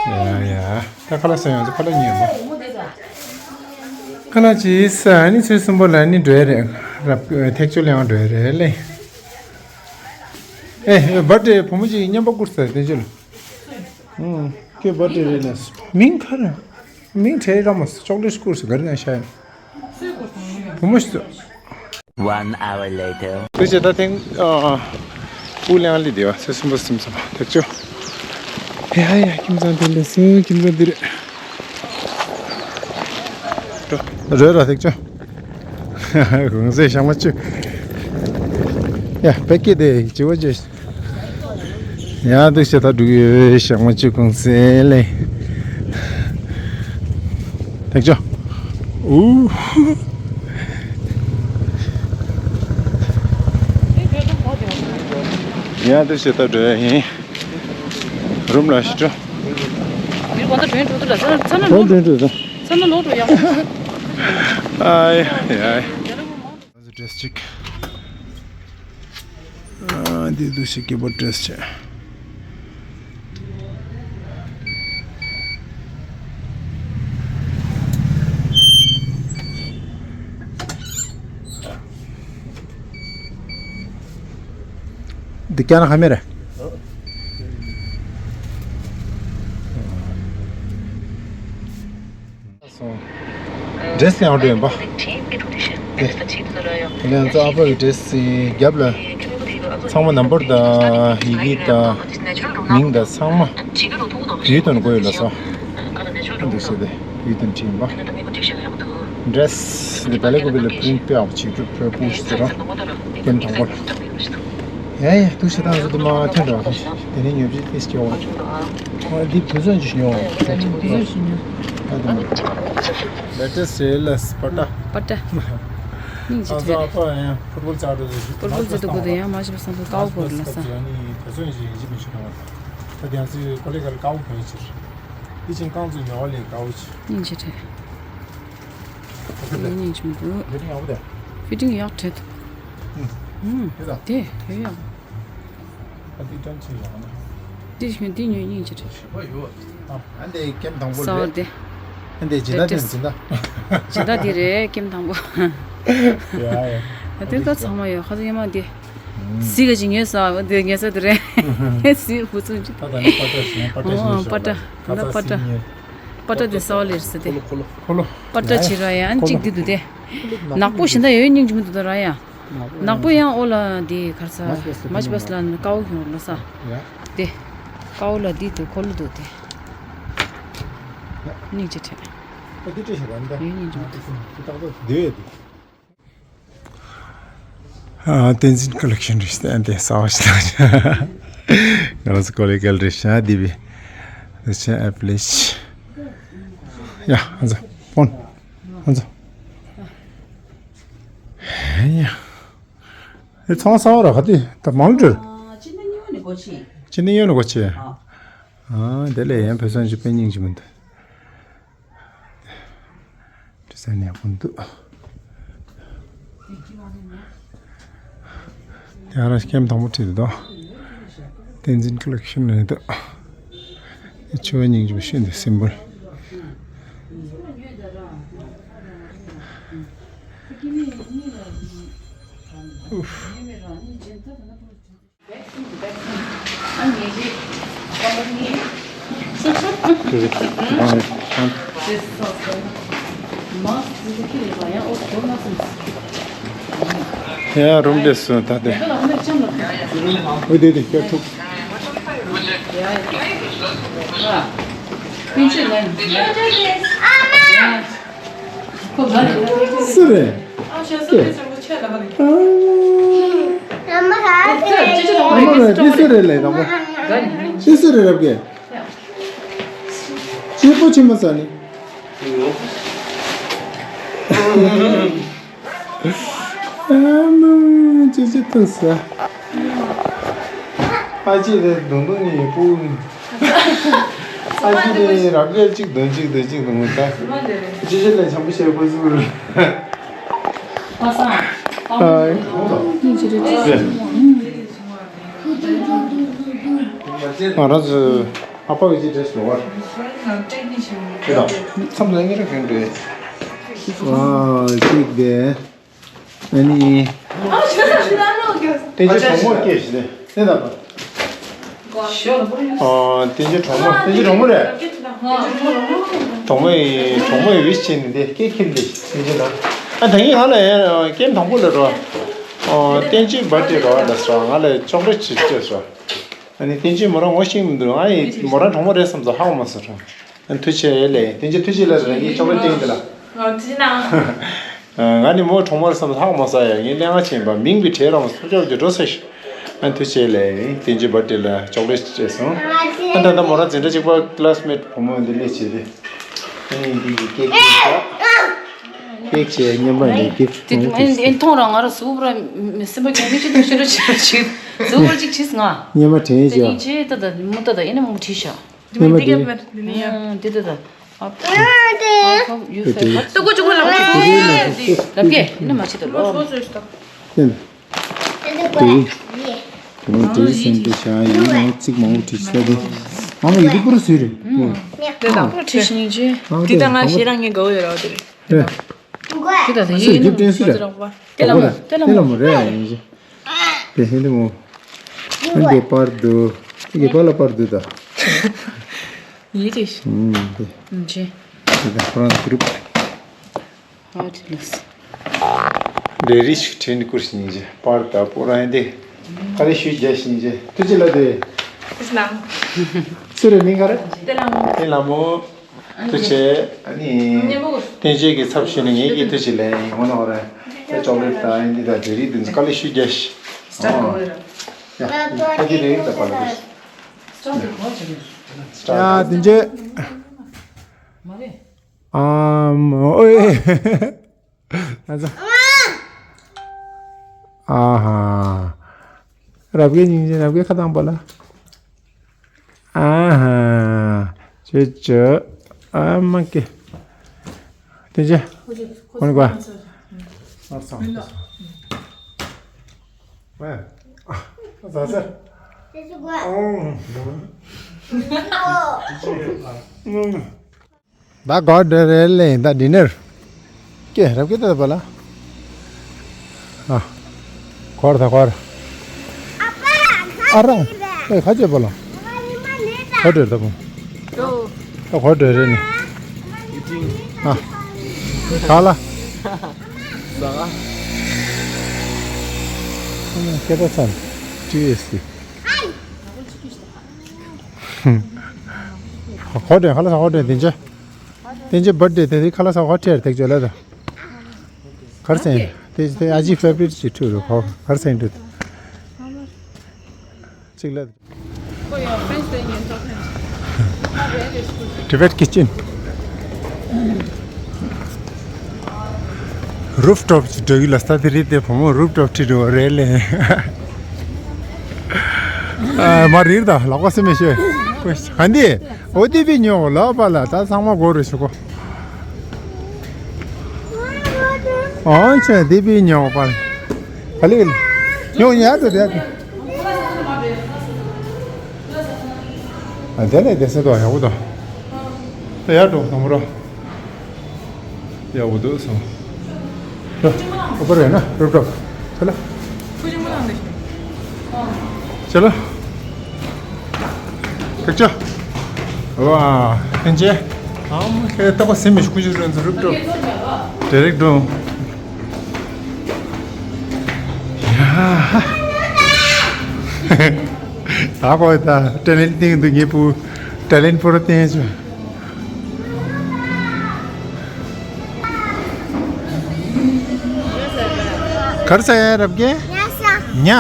ཡ་ཡ་ད་ཁ་ལག་ཟ་ཡོང་ཚེ་ཁ་ལག་ཉོས་མ། ཁ་ལག་ཅིག་ཟ་ཨ་ནི་ཚེ་གསུམ་པོ་ལ་ནི་འགྲོ་ཡ་རེད། རབ་ཐེག་ཆོད་ལེན་འགྲོ་ཡ་རེད་ལེ། ཨེ་བར་ཐི་ཌེ་བུ་མོ་ཅིག་མཉམ་པོ་བསྐུར་ས་དེ་ཅི་ལ། ཁྱོད་བར་ཐི་ཌེ་རེད་ན། མིང་ག་རེ། མིང་ཁྲེ་ར་མོ་ཅོག་ལེ་ཊི་བསྐུར་ས་ག་རེ་ན་ཤ་ཡ། བུ་མོ་ཞིག་ཚོ། One hour later. དེ་བྱས་ད་ཐེངས་ཨ་སྤུ་ལེང་ལི་དེ་བ་སེ་སུམ་པ་སུམ་སུམ་ཐེག་ཆོ། ཡ་ཡ་ཁྱིམ་ཚང་དེ་ལས་སུ་ཁྱིམ་ཚང་དེ་རེད། རོལ་ར་ཐེག་ཆོ། གོང་ས་ཞག་མ་བཅུ། ཡ་བེ་ཀེ་དེ་བྱི་བ་བཅུ། ཡ་འདུག་བྱས་ད་འགྲུག་ཡོད་ཞག་མ་བཅུ་གོང་ས་ལེ། ཐེག་ཆོ། ཨུ། ཡ་འདུག་བྱས་ད་འགྲོ་ཡ་ཡིན། རུམ་ལ་ཤི་ཆོ། མི་གོང་ད་དྲན་འགྲོ་དུ་ལ་ས་ས་ན་ལོ་དྲན་འགྲོ་ས། ས་ན་ལོ་འགྲོ་ཡ། ཨའི་ཨའི། ཌེ་རེ་སི་ཅིག་ཨ་འདི་འདུག་ཤིག་སྐྱིད་པོ་ཌེ་རེ་སི་བྱས། འདི་ཀྱ་ན་ཧ་མེ་རེད། སོང་། ཌེ་རེ་སི་ཡང་འགྲོ་ཡིན་པ། དེ་ལན་ཙོ་ཨ་ཕ་གི་ཌེ་རེ་སི་རྒྱབ་ལ། ཚང་མ་ནམ་བར་དང་ཡི་གེ་དང་། མིང་དང་ཚང་མ། ཡུལ་དོན་དགོས་ཡོད་ལ་སོ། འདུག་སེ་དེ་ཡུལ་དོན་བྲིས་ཡིན་པ། ཌེ་རེ་སི་དེ་བེ་ལེ་ཀོ་བི་ལ་པི་རིན་ཊི་དཔེ་ཡག་པོ་བྱེད་གྲུབ་ཕྲུ་གུ་ཟེར་རོ། ཀེམ་དང་པོ་ལ། ཡ་ཡ་འདུག་སེ་ད་ང་ཚོ་འདི་མ་ཐོན་འགྲོ་བ། དེ་ནས་ཉོ་བྱེད་ཏིས་སྐྱོ་བ། ཨ་འདི་བུ་སོན་ཅིག་ཉོ་བ། བུ་སོན་ཅིག་ཉོ། ཨ་དེ་མ། ལེ་ཊེ་སི་ཊི་ཨེ་ལ་ཨེ་སི་པ་ཏ། པ་ཏ། སྙིང་རྗེ་ཨ་ཐོད་ཟ་རེད། ཨ་ཕ་ཡང་ཕུཊ་བོལ་ཙག་འགྲོ་ཟེར་ཞུ། ཕུཊ་བོལ་ཙི་ཏུ་གུ་དུ་ཡང་མ་ཤི་པ་སང་ཕུ་ཀའོ་བོར་ལ་ས། ཨ་ནི་དེ་ཚོ་ཡིན་ཞིག་ཡིན་ཞིག་མི་ཤི་ན། ད་དེ་ཡང་སི་ཀོ་ལེ་ག་ལ་ཀའོ་ཕན་ཕྱིར། དེ་ཕྱིན་རྐང་ཚོ་ཉོ་བ་ལས་ཀའོ་ཆི། སྙིང་རྗེ་ཐོད། ཨ་ཁ་ལེ། ཡིན་སྙིང་རྗེ་མི་འདུག་ཕི་ཊིང་ཡག་པོ་དེ། ཕི་ཊིང་ཡག་བྲལ་འདུག་ཨུམ། ཨུམ། དེ་ད། དེ་ཡོད་ཡག་ཨ་འདི་ཀྲམ་ཆེ་ཡང་ན། འདི་ཞིག་འདི་ཉོས་སྙིང་རྗེ་ཐོད། ཞེ་པོ་ཡོད། ཨ་འདི་ཀེམ་དང་པོ་སོ་རེད། དེ། ཨ་འདི་ཇི་ལྟ་དེ་ཇི་ལྟ། ཇི་ལྟ་དེ་རེད་ཀེམ་དང་པོ། ཡ་ཡ། ཨ་འདི་ད་ཚང་མ་ཡོད་ཁ་ཚ་ཡ་མ་འདི། སི་ག་ཅིག་ཉོས་ས་འདི་ཉོས་ས་དེ་རེད། སི་བུ་ཚུན་ཅིག་ད་ད་ནི་པ་ཏྲ་ཞིག་པ་ཏྲ་ཞིག་ཨོ་པ་ཏྲ་ད་པ་ཏྲ། པ་ཏྲ་དེ་གསར་པ་ལེར་ས་དེ། ཁོ་ལོ། པ་ཏྲ་བྱེད་ར་ཡ་ཨ་ནི་གཅིག་འདི་འདུག་དེ། ནག་པོ་ཞིག་ད་ཡོད་སྙིང་རྗེ་མི་འདུག་ད་ར་ཡ། ནག་པོ་ཡང་ཨོ་ལ་འདི་གར་ས། མ་ཅི་པ་སི་ལ་ནི་ཀའོ་ཁྱོང་ལ་ས། དེ། ཀའོ་ལ་འདི་འདུག་ཁོ་ལོ་འདུག་དེ། སྙིང་རྗེ་ཐོད། ཡོད་སྙིང་རྗེ་མི་འདུག་ཨ་བསྟན་འཛིན་ཀ་ལེག་ཤན་རེད་བསྟན་ཏེ་གསར་པ་ཞིག་ལ། ང་རང་ཚོ་ཀོ་ལེ་གལ་རེད་ཤ་དེ་བི། དེ་ཆེན་ཨེ་པི་ལེ་ཤི། ཡ་ཨ་ཚོ་ཕོན། ཨ་ཚོ། ཡ། ཨེ་ཚང་གསར་པ་ར་ག་དེ་ད་མང་འགྲོ། ཅི་ནི་ཡོད་ནི་གོ་ཆེ། ཅི་ནི་ཡོད་ནི་གོ་ཆེ། ཨ་དེ་ལས་ཡང་བོད་སོན་གྱི་དཔེ་སྙིང་རྗེ་མི་འདུག་ཌི་ཛའིན་ཡག་པོ་འདུག་དེ་ཨ་ར་ཀེམ་དང་པོ་ཁྲིད་དོ། བསྟན་འཛིན་ཀོ་ལེག་ཤན་རེད་འདུག་ཆུ་བོ་སྙིང་རྗེ་པོ་ཤིན་ཏུ་སིམ་པོལ། ཨུཧ། ཡ་རུམ་བདེ་སོང་ད་དེ། འོ་དེ་དེ་སྐྱ་ཐུག་སུ་རེད། ཨ་མ་ར་འདི་སུ་རེད་ལས་དང་པོ། འདི་སུ་རེད་རབ་གས། ཅི་པོ་ཆི་མ་ཟ་ནི། ཨ་མ་ཅི་ཅི་ཐུག་ས། ཨ་ཅི་རེད་དུང་དུང་ནི་ཡི་པུ། ཨ་ཅི་རེད་རབ་གས་གཅིག་དོན་གཅིག་དོན་གཅིག་དུང་ད། ཅི་ཅི་ལས་འཆམ་པོ་བྱས་པོ་ཟུར། ང་རང་ཚོ་ཨ་ཕ་གི་ཅི་འདྲས་ལོ་བར། དེ་དང་མཚམས་ལ་ཉེ་ར་གན་འདྲས། ཨ་གཅིག་དེ། ཨ་ནི། བསྟན་ཆོས་གྲོགས་མོ་སྐྱེས་ཤི་ནས་ནི་ད་པ། བསྟན་ཆོས་གྲོགས་མོ་བསྟན་ཆོས་གྲོགས་མོ་རེད། གྲོགས་མོ་ཡི་གྲོགས་མོ་ཡི་བིས་བྱས་ནས་འདི་སྐད་ཁྱེར་འདི་བསྟན་ཆོས་ལ། ཨ་ད་ངས་ང་ལ་སྐྱེས་དང་པོ་ལ་རོ། བསྟན་ཆོས་བར་དེ་རོ་ལ་སོ་ང་ལ་ཅོག་ལེ་ཅིག་སྤྲད་སོ། ཨ་ནི་བསྟན་ཆོས་མོ་རང་ངོ་ཤེས་མི་འདུག་ང་ཡི་མོ་རང་གྲོགས་མོ་རེད་བསམ་སོ་ཧ་གོ་མ་སོང་། ཨ་ཐུགས་རྗེ་ལེ། བསྟན་ཆོས་ཐུགས་རྗེ་ལེ་རེད་ངས་ཅོག་ལེ་སྟེང་དེ་ལ། ཨ་ཐུགས་རྗེ་གནང་། ང་ནི་མོ་གྲོགས་མོར་བསམ་ལྷག་མ་ས་ཡ་ངའི་ཀླད་ང་ཆེན་པ་མིང་གི་གྲས་རང་སོ་ཅོག་གི་འགྲོ་ས་ཤི། ཨ་ཐུགས་རྗེ་ལེ། བསྟན་ཆོས་བར་དེ་ལ་ཅོག་ལེ་སྤྲད་སོང་། ཨ་ད་ལྟ་མོ་རང་འཛིན་གྲྭ་གཅིག་པ་ཀི་ལ་སི་མེ་ཊི་བུ་མོ་འདི་ལས་བྱེད་དེ། ཨ་ནི་འདི་གི་ཀེག་ཅིག་ཀེག་ཅིག་མཉམ་པ་འདི་གི་དེ་ཨེ་མཐོང་རང་ང་ར་གཟུགས་པོ་ར་སེམས་པ་གྱོང་མི་ཅི་དང་ཤི་ར་ཆེ་ར་ཆེ། གཟུགས་པོ་ར་གཅིག་ཆེས་ང་། མཉམ་པ་དྲན་དེ་ཡོད་ནི་ཅི་ད་ད་མུ་ད་ད་ཨེ་ནི་མུ་ཁྲིད་ཤག་མཉམ་པ་འདི་ག་འདི་ནི་ཡ། འདི་ད་ད། ཨ་ཁོ་ཡུ་ཧྥེ་ཧ་ཏུ་ཀུ་ཅུ་ཀུ་ལབ་ཀྱི། ལབ་ཀྱི་ཨེ་ནི་མ་ཆེ་ད་ལོ། དེ་དེ་སེམས་པ་ཤ་ཡིན་ནོ་ཚིག་མང་པོ་བྲིས་ཤག་དེ། ཨ་མ་ཡི་གེ་པུ་རུ་སུས་རེད། དེ་དང་པོ་ཁྲིད་ཤིང་ཅི། དེ་དང་ང་ཞེ་རང་ངའི་དགའ་བོ་ཡོད་ར་དེ་རེད། རེད། དེ་དང་ཡིན་ནོ་ཅི་དེ་ལ་མོ་དེ་ལ་མོ་རེད་ཡིན་ཅི། དེ་ཧེ་དེ་མོ། ཨ་འདི་པར་དུ། དེ་གི་པར་ལ་པར་དུ་ད། ཡིན་རེད། ཨུམ་དེ། ཅི། དེ་དང་ཁོ་རང་གུ་རུབ། ཨ་ཅི་ལགས། ལས་རིགས་ཤིག་དྲན་ནས་བསྐུར་ཞིང་བྱས་པར་དང་པོ་རང་ཡིན་ཏེ། ཁ་ལས་ཤུལ་རྒྱག་ཞིང་བྱས་ཐུགས་རྗེ་ལ་དེ། ཁུ་སྣང་། སུ་རེད་མིང་ག་རེ། ཏེ་ལ་མོ། ཏེ་ལ་མོ། ཐུགས་རྗེ་ཆེ། ཨ་ནི། བསྟན་བཅོས་ཀྱི་ཚབ་ཞུས་ནས་ངེད་ཀྱིས་ཐུགས་རྗེ་ལན་ཡིན་ངོ་ནོར་རེད། ཏེ་ཅོག་ལེ་ཊི་དང་ཡིན་འདི་དང་ལས་རིགས་འདི་ཚོ་ཁ་ལས་ཤུལ་རྒྱག་ཞིང་། ཡ། ཁ་ཅིག་ལས་རིགས་དང་པར་ལ་དེ། ཡ་བསྟན་བཅོས། མ་རེད། ཨམ། ཨོའེ། ཨ་ཙ། ཨ་ཧ། རབ་རྒྱས་སྙིང་རྗེ་རབ་རྒྱས་ཁ་དང་པོ་ལ། ཨ་ཧ། ཅོ་ཅོ། ཨ་མ་ཀེ། དེ་ཅི། ཁོ་ནི་ཀ། ཨ་ཙ། ཨ་ཙ་ཙ། ཨོ། ད་གོ་འདྲ་རེད་ལེ་ད་ཌི་ནར། ཀྱེ་རབ་ཀྱེ་ད་པ་ལ། ཨ། གོར་ད་གོར། ཨ་རང་། ཨེ་ཁ་ཅེ་པ་ལ། གོ་འདྲ་ད་པ། ད་གོ་འདྲ་རེད་ནི། ཨ། ག་ལ། ཟ། ཀྱེ་ད་སན། ཊི་ཨེ་སི། གོ་འདྲ་ག་ལ་ས་གོ་འདྲ་དེ་ཅེ། བསྟན་བཅོས་བར་ཐི་ཌེ་དེ་དེ་ཁ་ལ་ས་ཧོ་ཊེལ་དེ་ཅོ་ལ་ད། གར་སེང་། དེ་དེ་ཨ་ཅི་ཕེ་ཝ་རི་ཊི་ཅི་ཐུ་རུ་ཁོ་གར་སེང་དུ། ཅིག་ལ། ཊི་བེཊ་ཀི་ཅན། རུབ་ཊོབ་ཅིག་འགྲོ་གི་ལ་སྟ་དེ་རེད་དེ་བུ་མོ་རུབ་ཊོབ་ཁྲིད་འགྲོ་རེད་ལེ། ཨ་མ་རིར་ད་ལག་པ་སེ་མེ་ཤོད། ག་འདི། ཨོ་ཏི་པི་ཉོ་ལ་པ་ལ་ད་ཚང་མ་གོ་རུ་ཤོག་གོ། ཨོ་ཆེ་ཏི་པི་ཉོ་པ་ལ། ག་ལེ་ག་ལེ། ཉོ་ཉར་དུ་དེ། ཨ། དེ་ལས་དེ་ཟེར་དོ་ཡག་པོ་དང་། ད་ཡར་འགྲོ་དང་པོ་རོ། ཡག་པོ་འདུག་སོང་། ཡ། ཨོ་པར་ཡོད་ན་རུབ་རུབ། ཁ་ལག་ཁུ་ཆུ་མོ་ལངས་ནས། ཁ་ལག་ཁ་ལག་ཝ། ཐེན་ཅེ། ཨ་མ་ཁེ་ཏོག་སེམས་མི་ཤུགས་ཀྱི་རོན་ཚུ་རུབ་རུབ། ཌི་རེག་འགྲོ། ཡ། ད་གོ་ད་ཊེ་ལེན་ཊི་སྟེང་དུ་ངེད་པུ་ཊེ་ལེན་ཊི་པུ་ར་བསྟན་བྱུང་། གར་ས་ཡ་རབ་གེ། ཉ་ས། ཉ།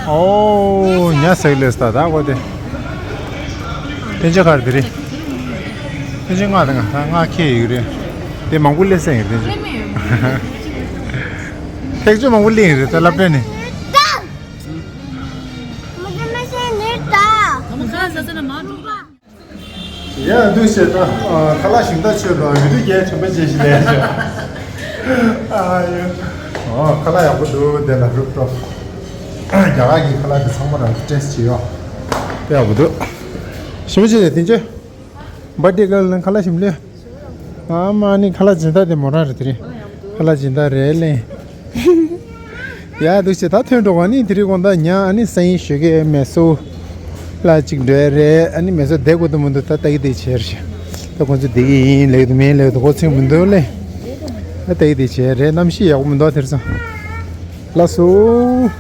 ཨོ། ཉ་ས་ལས་ད་ད་གོ་དེ། ཐེན་ཅེ་གར་དེ་རེད། ཐེན་ཅེ་ང་དང་ང་ད་ང་ཁེ་ཡིག་རེད། དེ་མང་པོ་ལས་ས་ཡིན་རེད། ཐེག་ཆུ་མང་པོ་ལས་ཡིན་རེད་ད་ལབ་དྲན་ནི། ཡ་འདུག་ཟེར་ད། ཁ་ལག་ཞིམ་ད་ཆོས་དང་ཡུལ་དུས་རྒྱལ་ཆེན་པོ་ཅན་ཞིག་ལས་ཤག་ཨ་ཡོ། ཨོ་ཁ་ལག་ཡག་པོ་འདུག་དེ་ལ་རུབ་རུབ། རྒྱ་གར་གྱི་ཁ་ལག་དེ་ཚང་མ་རང་གི་ཊེ་སི་ཊི་བྱེད་ཡོད། དཔེ་ཡག་པོ་འདུག་ཞིམ་པོ་བྱས་ཏེ་དེ་ཚོ། བར་ཐི་ཀལ་ནང་ཁ་ལག་ཞིམ་ལོས། ཨ་མ་ནི་ཁ་ལག་སྦྱིན་བདག་དེ་མོ་རང་རེད་དེ་རིང་། ཁ་ལག་སྦྱིན་བདག་རེད་ལེ། ཡ་འདུག་ཟེར་ད་ཐོན་འགྲོ་བ་ནི་དེ་རིང་དགོང་དག་ཉ་ཨ་ནི་སང་ཉིན་ཞོགས་ཀས་མེ་སོ་ལ་གཅིག་འགྲོ་ཡ་རེད། ཨ་ནི་མེ་སོ་བསྡད་དགོས་དུ་མི་འདུག་ད་ལྟ་གི་དེ་བྱས་རེད། ད་ཁོང་ཚོ་བསྡད་ཀྱི་ཡིན་ལེགས་དུ་མིན་ལེགས་དུ་གོ་ཚིག་མི་འདུག་ལེ། ད་ལྟ་གི་དེ་བྱས་རེད། གནམ་གཤིས་ཡག་པོ་མི་འདུག་དེར་སང་། ལགས་སོ།